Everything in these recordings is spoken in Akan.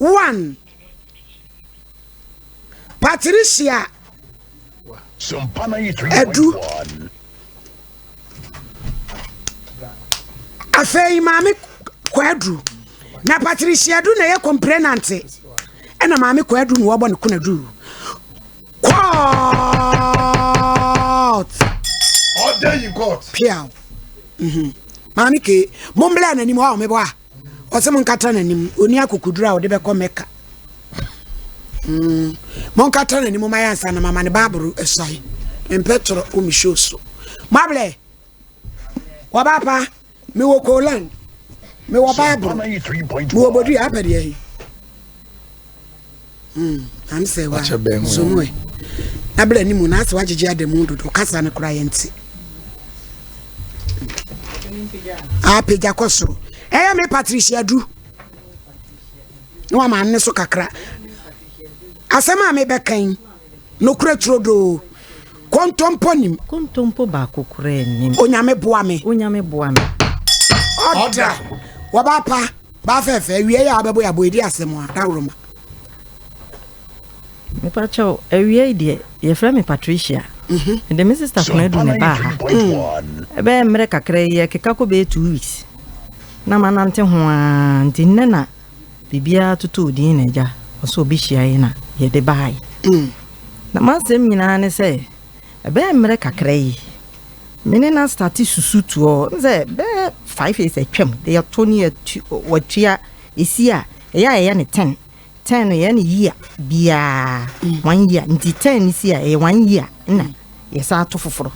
1. Patricia Adu. Afei Maame Kwadu. Na Patricia Adu na ɛyɛ kɔmprenante. Ɛna Maame Kwadu na wɔbɔ ne konadu. Court. Order in court. Piaw. Mhm. Maame ke, mombla n'anim hɔ a wɔmebɔ a. Ɔsɛ monkata n'anim. Ɔni akokoduru a ɔde bɛkɔ Mecca. Mm. Monkata n'anim ma yɛ ansa na mama ne baaboro asuae. Mempɛ torɔ wɔ me show so. Mablɛ. Wɔba pa. Mewɔ Kolan. Mewɔ baaboro. Mewɔ bodua apɛ deɛ yi. Mm, am sɛ wa zomu ɛ. Na bla ni mu na asɛ wagyegye ada mu dodo kasa no kora yɛnte. Apagya kɔ soro. Ɛyɛ me Patricia Du. Na wama ne so kakra. Asɛm a mebɛka yi, nokorɛ turodoo. Kontompo nim. Kontompo baako koraa nnim. Onyame boa me. Onyame boa me. Ɔda. Wɔba pa. Baa fɛɛfɛ, awia yi a wabɛbɔ yɛ abɔ edi asɛm a, dawuroma. Mepa kyɛw, awia yi deɛ, yɛfrɛ me Patricia. Mhm. Mede me sister Konadu na ɛbaa ha. Mm. Ɛbɛyɛ mmerɛ kakra yi, yɛkeka kɔ bɛyɛ 2 weeks. Na manante ho ara, nti nnɛ na biribiara totoo din na agya, ɔsɛ obi hyia yi na yɛde baeɛ. Na m'asɛm nyinaa ne sɛ, ɛbɛyɛ mmerɛ kakra yi, me ne no astart susu toɔ sɛ bɛyɛ 5 years atwam de yɛto ne yɛtu watua ɛsi a ɛyɛ a yɛyɛ ne 10 10 no yɛyɛ ne year biara, one year, nti 10 no si a ɛyɛ one year na yɛsa ato foforɔ.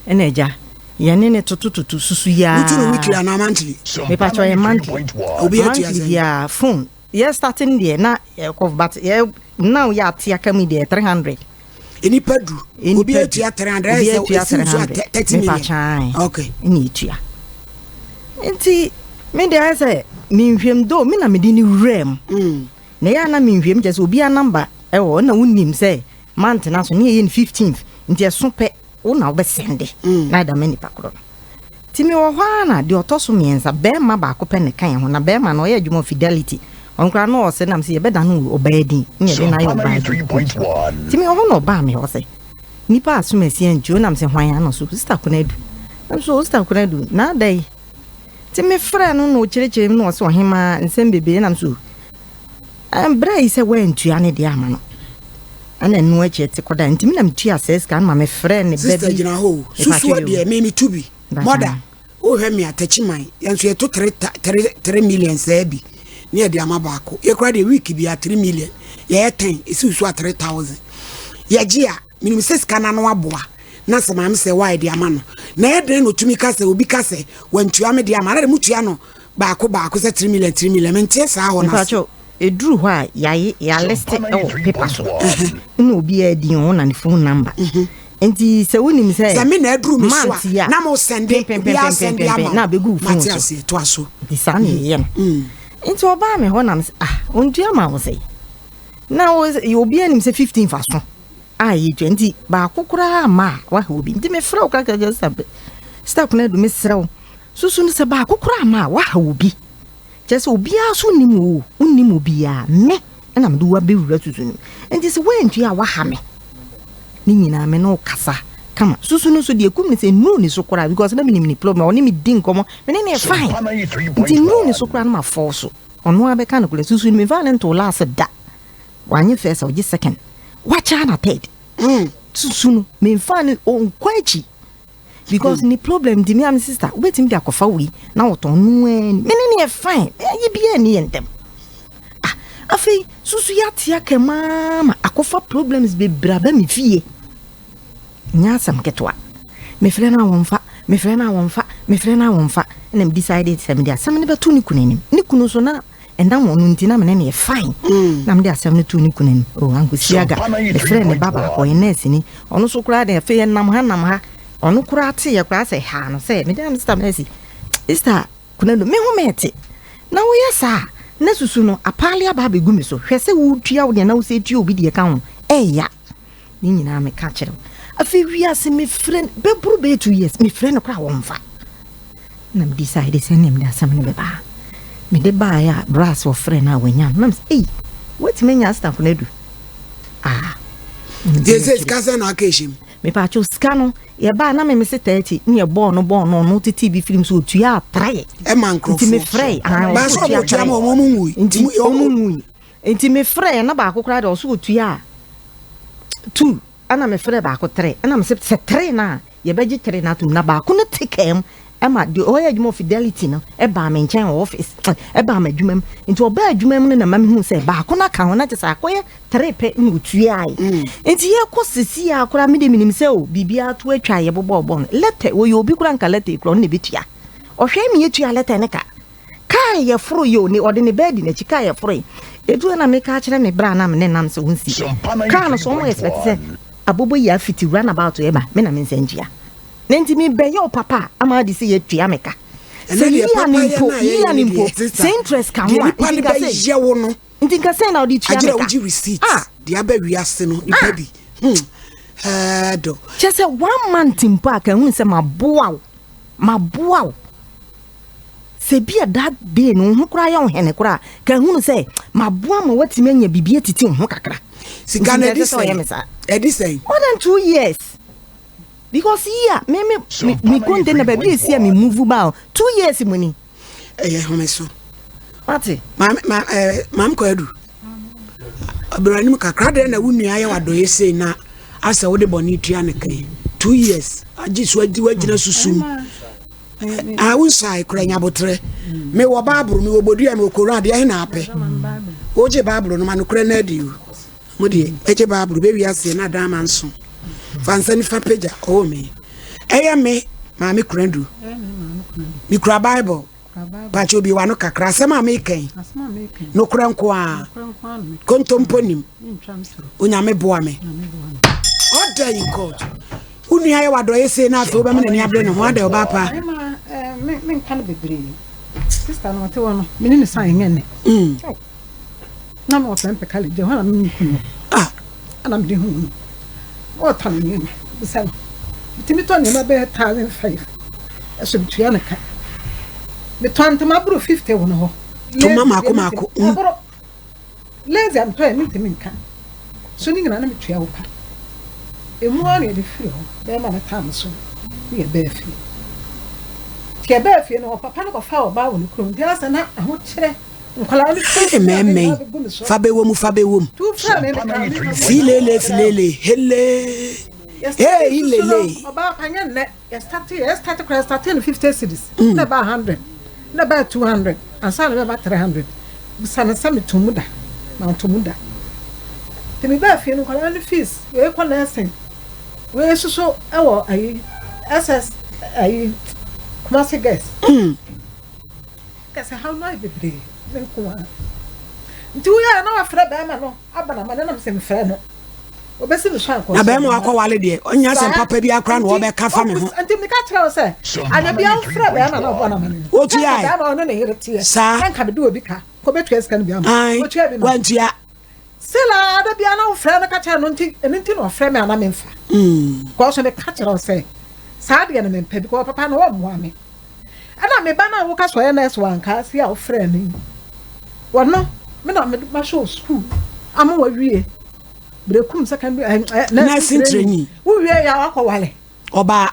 Ɛna agya yɛne ne totototo susu yaa. Wotu no weekly anaa monthly? Mepakyɛ, ɔyɛ monthly. Obi atua monthly sɛn? Biara phone yɛ starting deɛ na yɛkɔ, but yɛ now yɛ ate aka mu deɛ 300. Nipa 10, obi Nipa atua 300. Obi ɛsɛ atua esi nso a 300. 30 million. Mepakyɛ. Okay. Ɛna etua, nti me deɛ ayɛ sɛ menhwɛm do me na mede ne wura mu na ɛyɛ a na menhwɛm kyɛ sɛ obiara number ɛwɔ ɛna wonim sɛ mantena so ne yɛyɛ no 15th, nti ɛso pɛ wo na wobɛsend na ɛda ma nipa korɔ no. Nti mewɔ hɔ a na deɛ ɔtɔ so mmiɛnsa, bɛrima baako pɛ ne ka yɛn ho, na bɛrima no ɔyɛ adwuma wɔ Fidelity. Ɔno koraa na ɔsɛ nam sɛ yɛbɛda no ɔbaa din ne yɛde no ayɛ ɔbaa din. Nti mewɔ hɔ na ɔbaa me hɔ sɛ nipa asom asi antwi wonam sɛ hwan ano so Sister Konadu nam so, Sister Konadu na ada yi. Nti mefrɛ no na ɔkyerɛkyerɛ mu na ɔsɛ ɔhemaa nsɛm bebree nam so berɛ yi sɛ woantua ne deɛ ama no ɛna ɛno akyi ɛte kɔda. Nti me na metua sɛ sika no ma mefrɛ ne ba Sister bi. gyina hɔ o. Susu deɛ me metu bi. Mɔda wohwɛ me atakyi man yɛn nso yɛto three three 3 million sɛɛ bi ne yɛde ama baako. Yɛkora deɛ week bi a 3 million yɛyɛ 10 esi so a 3,000 yɛgye a menim sɛ sika n'ano aboa na sɛ maame sɛ waa de ama no na ɛyɛ den na otumi ka sɛ obi ka sɛ wantua me deɛ ama na de mutua no baako baako sɛ 3 million 3 million, mente saa hɔ no ase. Mepakyɛw, ɛduru hɔ a yɛaye yɛalist ɛwɔ paper so na obiara din ho na ne phone number, nti sɛ wonim sɛ sɛ me na aduru me so month yi a a na mo send obiara send ama na abɛgu wo phone mate so. Aseɛ toa so. Nti saa na yɛyɛ no. Nti ɔbaa me hɔ nam sɛ ah, ɔntua ma wo sɛ na obiara nim sɛ 15 fa so a yɛtua, nti baako koraa ma a waha obi. Nti mefrɛ wo kakra sɛ sister Konadu, mesrɛ wo susu no sɛ baako koraa ma a waha obi, kyerɛ sɛ obiara so nnim wo, wonnim obiara, me ɛna mede wo abɛwura susu no mu. Nti sɛ woantua a waha me ne nyinaa me ne wo kasa kama. Susu no so deɛ kum ne sɛ nnuru ne so koraa, because na menim ne problem, ɔne me di nkɔmmɔ, me ne ne yɛ fine, nti nnuru ne so koraa no mafɔw so. Ɔno ara bɛka no koraa. Susu no memfa ne ntoo last da, wanyɛ first a ɔgye second, wakyɛ na third. Susu no memfa ne ɔnkɔ akyi because ne problem nti me a me sister wobɛtumi de akɔfa wei na wɔtɔn no ani me ne ne yɛ fine, ɛyɛ biaa ni yɛ ntɛm. Ah, afei susu yɛ ate aka maa ma akɔfa problems bebree aba me fie. Nyɛ asɛm ketewa. Mefrɛ no a wɔmfa, mefrɛ no a wɔmfa, mefrɛ no a wɔmfa, ɛna me decide sɛ mede asɛm no bɛto ne kunu anim. Ne kunu so na ɛnam ɔno nti na mene ne yɛ fine na mede asɛm no to ne kunu anim. Oh, ankosi aga mefrɛ ne ba baako, ɔyɛ nurse ni, ɔno so koraa de afei ɛnam ha nam ha, ɔno koraa teeɛ koraa sɛ ha no sɛ mede am sister Mercy, sister Konadu, me ho mɛɛte na woyɛ saa na susu no apaale aba abɛgu me so. Hwɛ sɛ wotua wo deɛ na wosɛ tua obi deɛ ka ho ɛɛya ne nyinaa. Meka kyerɛ wo, afei wiase mefrɛ bɛboro bɛyɛ 2 years, mefrɛ no koraa wɔmfa, na me decide sɛ nea mede asɛm no bɛba. Mede baeɛ a brass wɔfrɛ no a wanya no na mesɛ ei woatumi anya stamp no adu ah. Deɛ sɛ sika sɛ na aka ɛhyɛ mu. Mepaakyɛw sika no yɛbaa na meme se 30 ne yɛbɔɔ no bɔɔ no ɔno tete bi firim so ɔtua atrae ɛma nkurɔfoɔ nti mefrɛ baasa ɔmo tua ma ɔmo nwui nti ɔmo nwui nti mefrɛ na baako koraa deɛ ɔso ɔtua a 2 ɛna mefrɛ baako 3 ɛna mese sɛ 3 no a yɛbɛgye 3 no atom na baako no te kaa mu ɛma deɛ ɔyɛ adwuma wɔ Fidelity no ɛbaa me nkyɛn wɔ office, ɛbaa m'adwuma mu. Nti ɔbaa adwuma mu no na ma mehu sɛ baako no aka ho na kyerɛ sɛ akɔyɛ tere pɛ na ɔtuae. Nti yɛkɔ sisi a koraa me deɛ menim sɛ o biribiara to atwa a yɛbobɔɔ bɔ no. Lɛtɛ, wɔyɛ obi koraa nka lɛtɛ yi koraa ɔno na ɛbɛtua. Ɔhwɛe me yɛtua lɛtɛ no ka. Kaa yɛforo yi o, ne ɔde ne ba adi n'akyi kaa yɛforo yi. Ɛduru hɔ na meka akyerɛ me bra na me ne nam sɛ ɔnsi kaa no so, wɔn expect sɛ abobo yi afiti runabout ɛba me na me nsa ntua. Na nti mebɛyɛ wo papa a ama ade sɛ yɛatua me ka. Sɛ yia no mpo, yia no mpo, sɛ interest ka ho a, nti nka sɛ, nti nka sɛn na wode tua me ka? Wogye receipt ah. de aba wiase no nipa ah. bi. Hmm. Ɛɛdɔ. Kyɛ sɛ one month mpo a ka hunu sɛ maboa wo, maboa wo. Sɛ bi a that day no wo ho koraa yɛ wo hene koraa ka hunu sɛ maboa ma woatumi anya biribi atiti wo ho kakra. Sika no ɛdi sɛn? Ɛdi sɛn? More than 2 years. Because yi a me me me me container baabi esi a me move ba o 2 years mu ni. Ɛyɛ home so. Wate. Maame ma ɛɛ maame kɔ adu. Abiranim kakra deɛ na wo nua ayɛ wadɔyɛ sei na asɛ wode bɔne tua ne kan. 2 years agye so adi wagyina susum. Ah, wo nsae kora nyabotrɛ. Me wɔ Bible, me wɔ bodua, me wɔ Koran, deɛ he na apɛ. Wogye Bible no ma nokorɛ no adi o. Mo deɛ, mɛgye Bible, bɛwi aseɛ na adan ama nso. Fa nsa nifa pagya, ɔwɔ me. Ɛyɛ me, Maame Kuradu. Mekura Bible. Pakyɛ obi wano kakra. Asɛm a meka yi, nokorɛ nko ara. Kontompo nim. Onyame boa me. Order in court. Wo nua yɛ wadɔyɛ sei na afei wobɛma n'ani abere ne ho adɛ ɔbaa pa. Menka no bebree. Sister no ɔte hɔ no, me ne ne san nyɛ nnɛ. Na mewɔ Prempeh College, ɛhɔ na me ne me kunu wɔ. Ah. Ɛna mede huu no. Na ɔtɔ ne nneɛma. Bisa no. Metumi tɔ nneɛma bɛyɛ 1,500. Ɛso metua no ka. Metɔ ntoma boro 50 wɔ ne hɔ. Toma mako mako. Ɛboro. Lazy a metɔ yɛ mentumi nka. So ne nyinaa na metua wo ka. Emu ara na yɛde firi hɔ bɛrima no taa me so ne yɛbaa fie. Nti yɛbaa fie no ɔpapa no kɔfaa ɔbaa wɔ ne kurom. Nti asɛ na ahokyerɛ. Hey mɛmɛn, fa bɛ wom, fa bɛ wom. Filele, filele, hele. Hey, ilele. Ɔbaa pa nyɛ nnɛ, yɛstate yɛstate koraa yɛstate no 50 cedis, na ɛbaa 100, na ɛbaa 200, ansa na ɛbɛba 300. Bisa no sɛ meto mu da, manto mu da. Nti mebaa fie no nkwadaa no fees, wei kɔ nursing, wei soso ɛwɔ ayi SS ayi Kumasi Girls. Kɛsɛ haw no ayɛ bebree me nko ara nti woyɛ a na wafrɛ bɛrima no aba na ma ne nam sɛ mfrɛ no obesi me so ankɔ na bɛrima wakɔ wale deɛ ɔnya asɛm papa bi akora na ɔbɛka fa me ho nti meka kyerɛ wo sɛ anya bia wofrɛ bɛrima na ɔbɔ na ma ne no wotua bɛrima ɔne ne yere teɛ saa na nka mede obi ka kɔbɛtua sika no bi ama wotua bi ma wantua sila da bia na wofrɛ no ka kyerɛ no nti ɛno nti na ɔfrɛ me ana memfa kɔɔ so meka kyerɛ wo sɛ saa deɛ no mempɛ because papa no ɔmmoa me. Ɛna me ba no a woka sɛ ɔyɛ nurse wɔ Ankaase a wofrɛɛ no yi, ɔno me na mede mahyɛ wo sukuu ama wawie Berekum secondary eh, eh, nursing training. Wowie yɛ a wakɔ wale. Ɔbaa.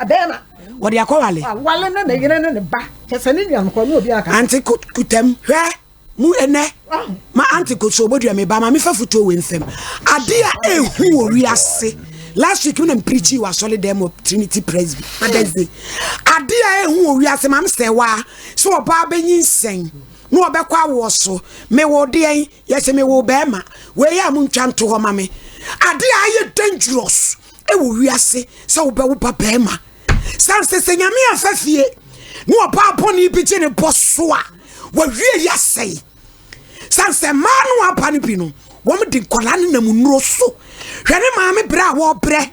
Bɛrima. Wɔde akɔ wale. Wale ne ne yere ne ne ba. Kyɛ sɛ ne nua no kɔ ne obi aka. Ante kutam hwɛ mu ɛnɛ ma ante koso obodua me ba ma mefa futuo wei mfam ade a ehu wɔ wiase. Last week me na mpreachi wɔ asɔre dɛm wɔ Trinity Presby Mother's Day. Ade a ehu wɔ wiase ma mesɛ waa sɛ ɔbaa bɛnyinsɛn na ɔbɛkɔ awoɔ so. Mewo deɛn? Yɛsɛ mewo bɛrima. Wei a montwa nto hɔ ma me. Ade a ayɛ dangerous ɛwɔ wiase sɛ wobɛwo ba bɛrima. San sɛ sɛ Nyame afa fie na ɔbaa bɔne bi gye ne bɔ so a, wawie yi asɛe. San sɛ mmaa no aba no bi no, wɔn de nkwadaa no nam nnuro so. Hwɛ ne maame brɛ a wɔbrɛ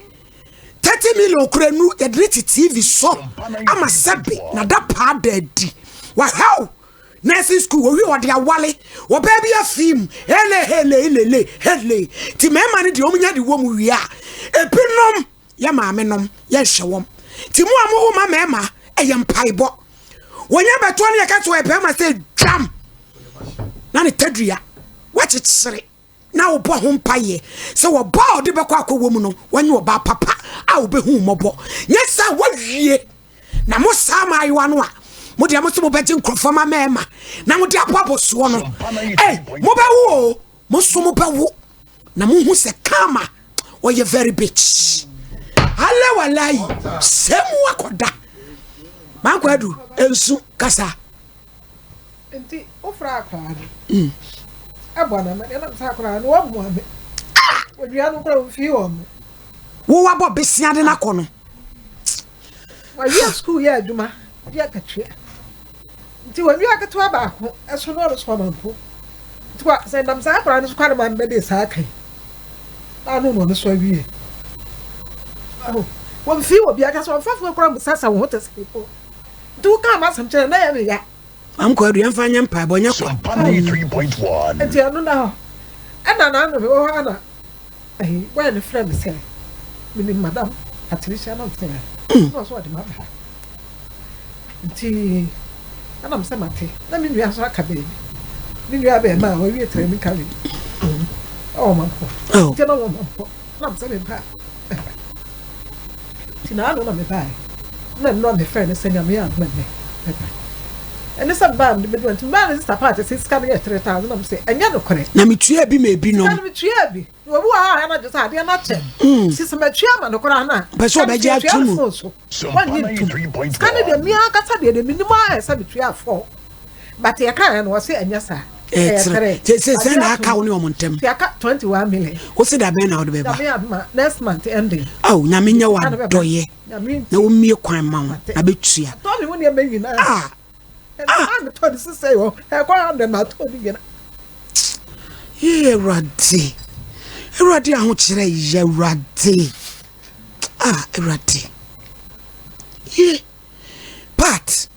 30 million kura nu yɛde ne te TV so ama sɛbe na da paa da adi. Wahɛw nursing school wɔwie wɔde awale wɔbaa bi afi mu hele hele hele hele ti mmarima no deɛ wɔn nya de wɔ mu wie a ebinom yɛ maame nom yɛnhwɛ wɔn ti mu a mo wo ma mmarima ɛyɛ mpaebɔ wɔnyɛ bɛtoɔ no yɛka sɛ ɔyɛ barima sɛ. Dam na ne tadua wakyekyere na wobɔ ho mpaeɛ sɛ wɔba a ɔde bɛkɔ akɔwɔ mu no wɔnyɛ ɔbaa papa a wobɛhu mmɔbɔ. Nyɛ sɛ wawie na mo saa maayewa no a mo deɛ mo sɛ mobɛgye nkurɔfoɔ ma mmarima na mode aboabo soɔ no, ei, mobɛwo o, mo nso mobɛwo na mohu sɛ karma ɔyɛ very bitch. Alɛ walayi sɛ mu akɔda mankɔ adu nsu kasa. Nti wofrɛ akwaraa no ɛbɔ na mɛde nam sɛ akwaraa no wammua me odua no kora mfii wɔn mo. Wo wabɔ besia de no akɔ no. Wawie sukuu yɛ adwuma de akatua nti wɔnua ketewa baako ɛso no ɔno so ɔma mpo nti wa sɛ nam saa akwaraa no so kwa no ma mbɛde saa kan na ano na ɔno so awie wɔmfii wɔ bia kyɛ sɛ ɔmfafoɔ kora musa sɛ wo ho te sɛ mpo nti wokaa m'asɛm kyerɛ na yɛ me ya. Amkɔ adu yɛmfa nyɛ mpaebɔ nyɛ kwa. Nti ɛno na hɔ ɛna na ano mewɔ hɔ ana ɛyi wɔyɛ ne frɛ me sɛ menim Madam Patricia na msɛ na ɔsɛ ɔde ma ba nti ɛna mesɛ mate na me nua nso aka baabi me nua bɛɛma a wawie training college ɛwɔ mampɔ nti na wɔ mampɔ na mesɛ meba nti na ano na mebaeɛ na nnora mefrɛ no sɛ Nyame adom ɛnnɛ mɛba ɛne sɛ mebaa mede bɛduru nti mebaa ne sista paate sɛ sika no yɛ 3000 na mesɛ ɛnyɛ nokorɛ na metua bi ma ebinom sika no metua bi na obi wɔ hɔ a ɛna gye sɛ adeɛ no akyɛ nti sɛ matua ama no koraa no a pɛ sɛ ɔbɛgye ato mu so wɔnnye ntom sika no deɛ me ankasa deɛ deɛ menim ayɛ sɛ metua fɔ but yɛkaeɛ no ɔse ɛnyɛ saa. Ɛyɛ tere. Sɛ sɛ na aka wo ne wɔn ntam. Ti aka 21 million. Wo se da bɛn na wode bɛba? Nyame adoma next month ending. Aw Nyame nyɛ wo adɔyɛ na wɔmmie kwan ma wo na bɛtua. Atɔ me ho nneɛma nyinaa. Ah. Ah. Metɔ ne sisɛ yɔ. Ɛkɔ 100 na atɔ ne nyinaa. Yee Awurade. Awurade ahokyerɛ yɛ Awurade. Ah Awurade. Yee. Pat,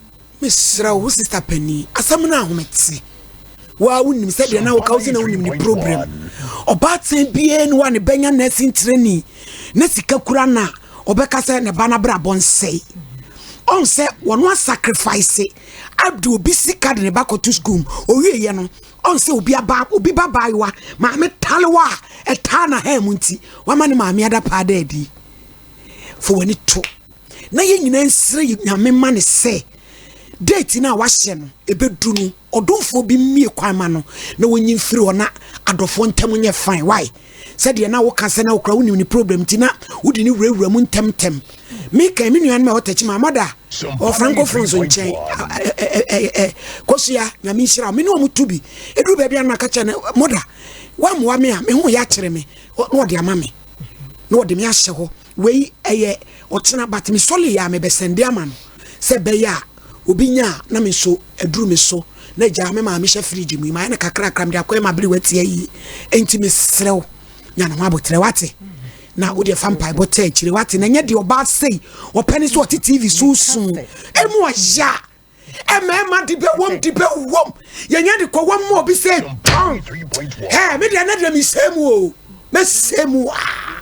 mesrɛ wo, wo sister panin, asɛm no ahomete. Waa wonim sɛdeɛ na woka wo sɛ na wonim ne problem. Ɔbaatan biara ni hɔ a ne bɛnya nursing training na sika kura no a ɔbɛka sɛ ne ba no abrabɔ nsɛe. Ɔn sɛ wɔno asacrifice ade obi sika de ne ba kɔto school mu. Owieɛ no, ɔn sɛ obi aba obi ba baayewa maame talewa a ɛtaa na ha mu nti wama ne maame ada paa da adi. Fa w'ani to na yɛn nyinaa nsrɛ Nyame ma no sɛ date no a wahyɛ no ɛbɛdu no ɔdomfoɔ bi mmie kwan ma no na wɔnyi mfiri hɔ na adɔfoɔ ntam nyɛ fine. Why? Sɛdeɛ na woka sɛ na wokora wonim ne problem nti na wode ne wurawura mu ntɛmntɛm. Meka me nuanom a ɛwɔ Takyi ma mɔda ɔwɔ francophone so nkyɛn kɔsua Nyame nhyira me ne ɔmo to bi ɛduru baabi a na maka kyerɛ no mɔda woammoa me a me ho yɛ akyere me na ɔde ama me na ɔde me ahyɛ hɔ. Wei ɛyɛ ɔkyena but me sɔle yɛ a me bɛ sɛnde ama no sɛ ɛbɛyɛ a obi nya a na me nso aduru me so na gyaa me maame hyɛ fridge mu yi mayɛ no kakrakra mede akɔyɛ m'aberewa tia yie enti mesrɛ wo nya ne ho abotrɛ wate na wode fa mpaebɔ taa akyire wate na ɛnyɛ deɛ ɔbaa sei ɔpɛ ne sɛ ɔte tv so su ɛmu ɔya mmarima de bɛwom de bɛwom yɛnyɛ de kɔwom ma obi sɛ tɔn hɛ me deɛ na deɛ mesɛ mu o mɛsɛ mu aa.